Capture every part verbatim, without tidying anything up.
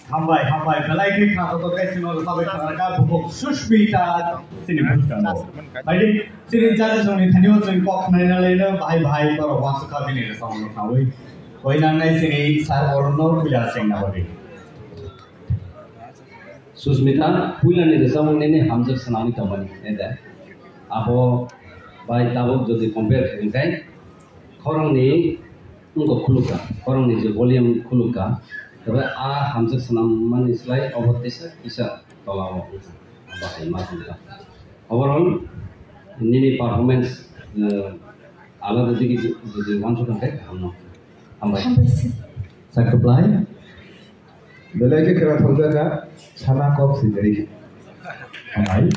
Hambai, hambai, belai khe kha, joto khe sino rwchapwi thangkha, bukhuk Susmita chini bwskango. Bai, chini judges rokni thani o chwng kok khnaina laino, bahai bahai borok uansukha bini rwchapmung no khnaui. Koi nangnai chini sir borokno puila chengna bagwi. Susmita, puilani rwchapmung nini hamjwk swnamwi tongmani, nede. Abo bai tabuk jodi compare khaikhe, khorangni wngkha khulukha, khorangni je volume khulukha, tei a hamjwk swnammani slai obo teisa kisa tola o wngkha, bahai ma wngkha. Overall, nini performance, eh, alada digi jodi uansuk khe kaham no. Hambai. Hambai sir. Sakhuplai. Belai khe khwnathokjakha, sana kok sijari. Hambai.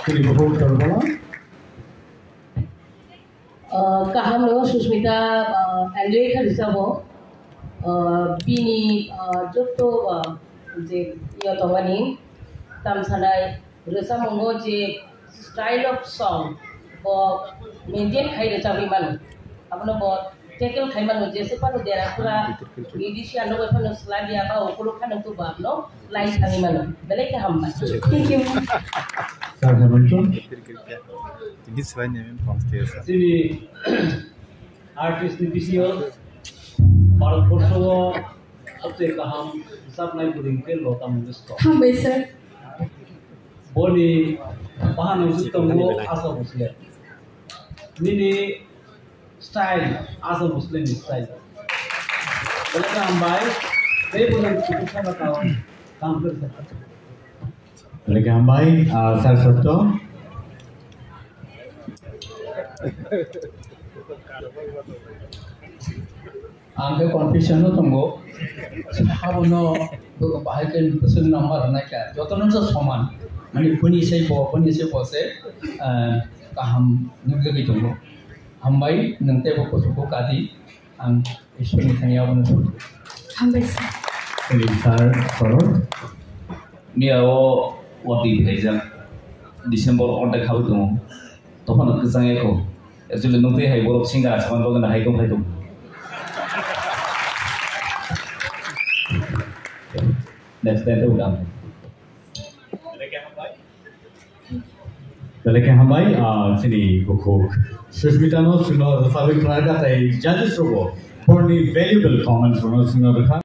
Chini bukhuk Torbala. Uh, kaham no Susmita, uh, enjoy kha rwchapmung. Uh, bini, uh, joto, uh, je yo tongmani tamsanai rwchapmungo je style of song bo maintain khai rwchapwi mano. Abono bo tackle khai mano, jese phano dera pura musician rok bai phano swlaiya ba ukuluk khano tu bo abono line thangwi mano. Belai khe hambai. Thank you. Sir, Hemant. Chini artist ni bisingo Bharat borsho o Sabse kaham rwchapnai bwrwi hwnkhe Lata Mangeshkar. Hambai sir. Boni bahan wngwi tongo Asha Bhosle. Nini style, Asha Bhosle ni style. Belai khe hambai, tei bo nang kutung saka tao, tamo khe rwchapnai. Belai khe hambai, ah, Sir Satya. Ang khe confusion no tongo. Abono bahai khe bwswk number rwnai kha. Jotono se soman. Mani bini se bo, bini se bo se, ah, kaham nukjagwi tongo. Hambai, nwng teibo kuchugo kadi. Ang Ishwarni thani abono sori. Hambai sir. Thank you, sir. Sorry. Miya o watwi phaijak. December ordek habwi tongo. Tophano kwchang ya kho. Actually, nukti hai borok singer aswk bagwi hai khe phai tongo. Next time to dam. Belai khe hambai, ah, chini bukhuk Sushmita no chwngno rwchapwi khwlai kha tei judges rogo borni valuable comments rono chwngno rwkha.